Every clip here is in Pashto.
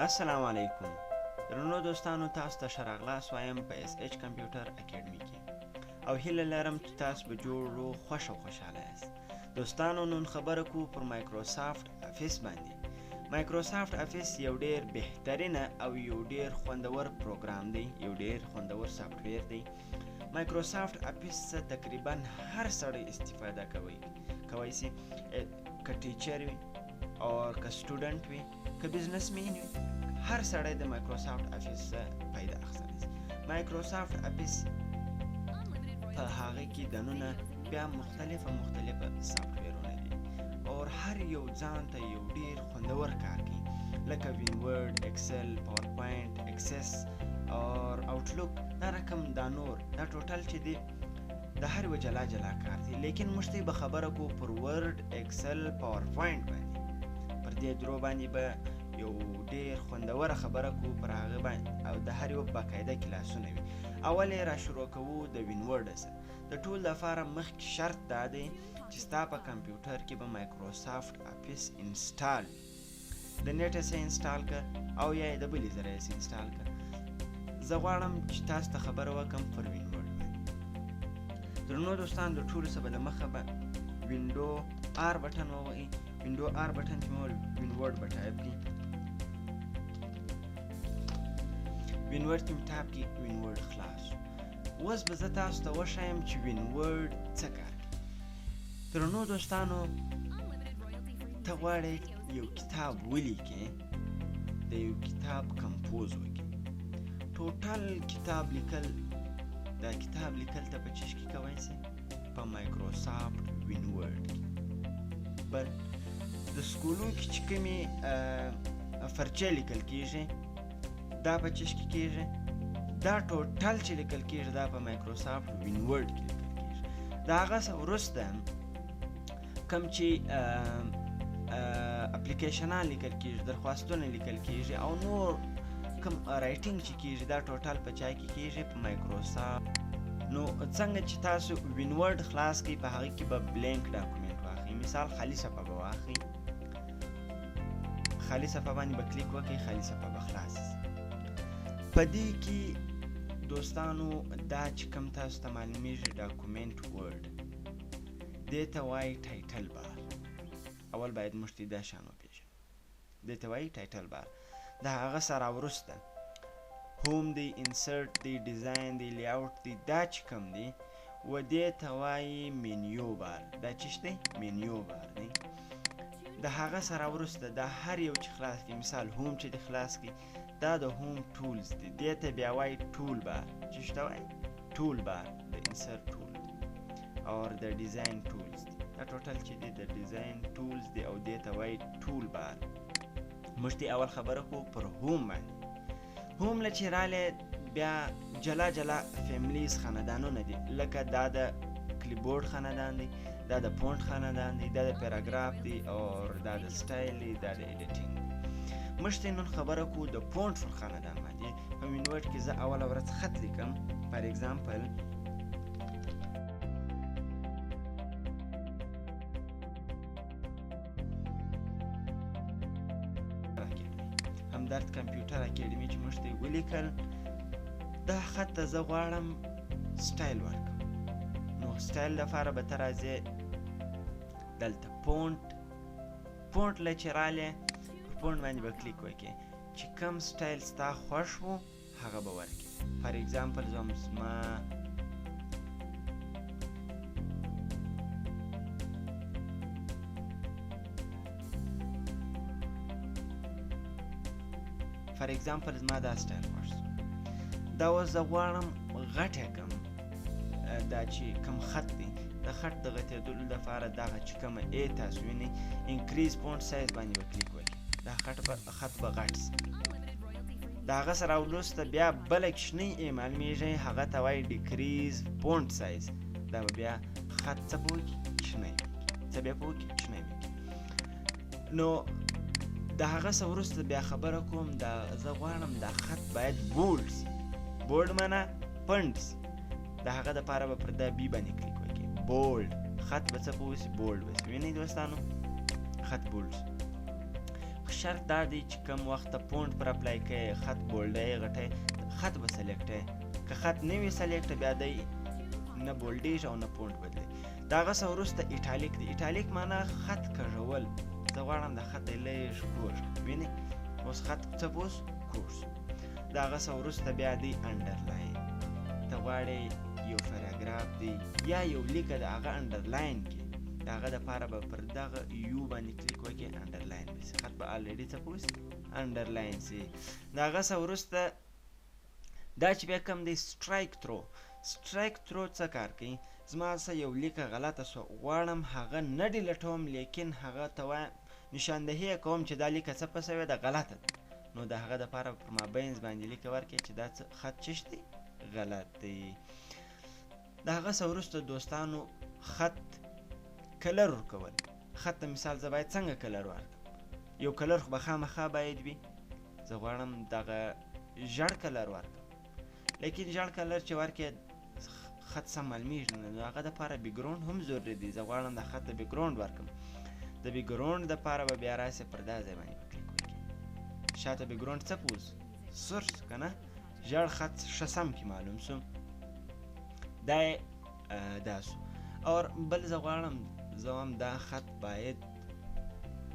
السلام علیکم درنو دوستانو، تاسو ته ښه راغلاست وایم په اس ایچ کمپیوټر اکیډمي کې، او هیله لرم چې تاسو به جوړ روغ، خوښ او خوشحاله یاست. دوستانو، نن خبره کو پر مایکروسافټ افیس باندې. مایکروسافټ افیس یو ډیر بهترینه او یو ډیر خوندور پروګرام دی، یو ډیر خوندور سافټویر دی. مایکروسافټ افیس څخه تقریبا هر سړی استفاده کوي، کوي سي که teacher وي او که student وي که businessman وي، هر سړی د مایکروسافټ افیس څخه فایده اخیستلی سي. مایکروسافټ افیس په هغه کې دننه بیا مختلفه مختلفه سافټویرونه دي او هر یو ځان ته یو ډیر خوندور کار کوي، لکه وین ورډ، اکسل، پاورپوینټ، اکسس او آوټلوک، دا رقم دا نور دا total چې دی د هر یو جلا جلا کار دی. لیکن موږ ته به خبره کو پر ورډ، اکسل، پاورپوینټ باندې، پر دې درو باندې به یو ډیر خوندوره خبره کو پر هغه باندې، او د هر یو باقاعده کلاسونه وي. اول یې را شروع کوو د وین ورډ سره. د ټول لپاره مخکې شرط دا دی چې ستا په کمپیوټر کې به مایکروسافټ افیس install وي. د نېټه څخه install که او یا یې د بلې ذریعې څخه install که. زه غواړم چې تاسو ته خبره وکړم پر وین ورډ باندې. درنو دوستان، د ټولو څخه به د مخه به window R button ووهئ. window R button چې مو وین ورډ به ټایپ کړي، وین ورډ چې مې ټایپ کړي، وین ورډ خلاص شو. اوس به زه تاسو ته وښایم چې وین ورډ څه کار کوي. درنو دوستانو، ته غواړې یو کتاب ولیکې، د یو کتاب compose وکړې، total کتاب لیکل، دا کتاب لیکل ته په چش کې کوی سي؟ په مایکروسافټ وین ورډ کې. بل د سکولو کې چې کومې فرچې لیکل کیږي، دا په چش کې کیږي؟ دا total چې لیکل کیږي دا په مایکروسافټ وین ورډ کې لیکل کیږي. د هغه څخه وروسته کم چې اپلیکیشنان لیکل کیږي، درخواستونه لیکل کیږي او نور کم writing چې کیږي، دا total په چا کې کیږي؟ په مایکروسافټ. نو څنګه چې تاسو وین ورډ خلاص کړئ، په هغه کې به blank document واخلئ. مثال خالي صفحه به واخلئ، خالي صفحه باندې به کلیک وکړئ، خالي صفحه به خلاص سي. په دې کې دوستانو دا چې کم تاسو ته معلومیږي document word، دې ته وایي title bar. اول باید موږ ته دا شان وپېژنو، دې ته وایي title bar. د هغه سره وروسته home دی، insert دی، design دی، layout دی، دا چې کم دی و دې ته وایي menu bar. دا چې دی menu bar دی. د هغه سره وروسته دا هر یو چې خلاص کړي، مثال home چې دی خلاص کړي، دا د home tools دی، دې ته بیا وایي tool bar. چې څه وایي؟ tool bar، د insert tool دی او د design tools دی. دا total چې دی د design tools دی او دې ته وایي tool bar. موږ ته اول خبره کو پر home باندې. home له چې رالی بیا جلا جلا families خاندانونه دي، لکه دا د clipboard خاندان دی، دا د font خاندان دی، دا د پاراګراف دی او دا د سټایل دی، دا د editing دی. موږ ته نن خبره کو د font پر خاندان باندې. په وین ورډ کې زه اوله ورځ خط لیکم، for example همدرد کمپیوټر اکیډمي چې موږ ته یې ولیکل، دا خط ته زه غواړم سټایل ورکړم. نو سټایل لپاره به ته راځې دلته font، font له چې رالې پر font باندې به کلیک وکړې، چې کم سټایل ستا خوښ و هغه به ورکړې. for example زما for example زما دا سټایل خوښ شو، دا اوس زه غواړم غټ یې کړم. دا چې کم خط دی، د خط د غټېدلو لپاره دغه چې کومه ای تاسو وینئ increase font size باندې به کلیک وکړئ، دا خط به غټ سي. د هغه سره وروسته بیا بله کوچنۍ ای معلومیږي، هغه ته وایي decrease font size. دا به بیا خط څه په وکړي؟ کوچنی وکړي. څه بیا په وکړي؟ کوچنی وکړي. نو د هغه څه وروسته بیا خبره کوم، دا زه غواړم دا خط باید bold سي. bold معنا پنډ سي. د هغه دپاره به پر دا B باندې کلیک وکړي، bold خط به څه په وسي؟ bold به سي. وینئ دوستانو، خط bold سي. شرط دا دی چې کم وخت ته فونټ پر اپلای کوي، خط بولډی غټی خط به سلیکټ، که خط نه وي سلیکټ بیا دی نه بولډیږي او نه فونټ بدلی. د هغه څه وروسته ایټالیک دی. ایټالیک معنا خط کږول. زه غواړم د خط دی لږ کوږ کړم، وینئ اوس خط څه پوس کوږ شو. د هغه څه وروسته بیا دی انډرلاین. ته غواړې یو پاراګراف دی یا یو لیکه د هغه انډرلاین کې، د هغه دپاره به پر دغه یو باندې کلیک وکړې، انډرلاین به سي، خط به الریډي څه پوه سي انډرلاین سي. د هغه څه وروسته دا چې بیا کوم دی سټرایک ترو. سټرایک ترو څه کار کوي؟ زما څه یو لیکه غلطه سوه، غواړم هغه نه ډیلیټوم، لیکن هغه ته وایم نشاندهي یې کوم چې دا لیکه څه په سوې ده، غلطه ده. نو د هغه دپاره پر مابینځ باندې لیکه ورکړې چې دا څه خط چش دی، غلط دی. د هغه څه وروسته دوستانو خط کلر ورکول. خط ته مثال زه باید څنګه کلر ورکړم؟ یو کلر خو به خامخا باید وي. زه غواړم دغه ژړ کلر ورکړم، لیکن ژړ کلر چې ورکړې خط سم معلومیږي نه، نو هغه دپاره بیکګراوند هم ضروري دی. زه غواړم د خط ته بیکګراوند ورکړم. د بیکګراوند دپاره به بیا راسې پر دا ځای باندې به کلیک وکړي، شاته بیکګراوند څه پوز سور سو که نه، ژړ خط ښه سم کې معلوم سو، دا دا سو. اور بل زه غواړم زه وایم دا خط باید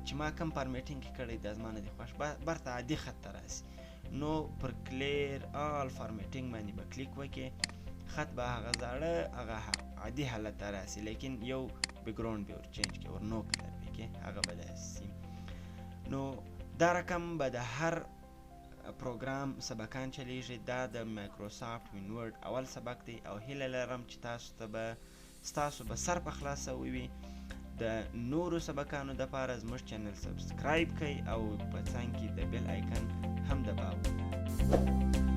چې ما کوم فارمیټینګ کې کړی دا زما نه دی خوښ، برته عادي خط ته راسي. نو پر کلیر آل فارمیټینګ باندې به کلیک وکړي، خط به هغه زاړه هغه عادي حالت ته راسي، لیکن یو بیکګراوند به ور چینج کړي، ور نو کلر به کړي، هغه به داسې سي. نو دا رقم به د هر پروګرام سبقان چلیږي. دا د مایکروسافټ وینورډ اول سبق دی او هیله لرم چې تاسو ته به ستاسو به سر په خلاصوي وي. د نورو سبقانو دپاره زموږ چینل سبسکرایب کړئ او په څنګ کې د بیل آیکن هم دباوئ.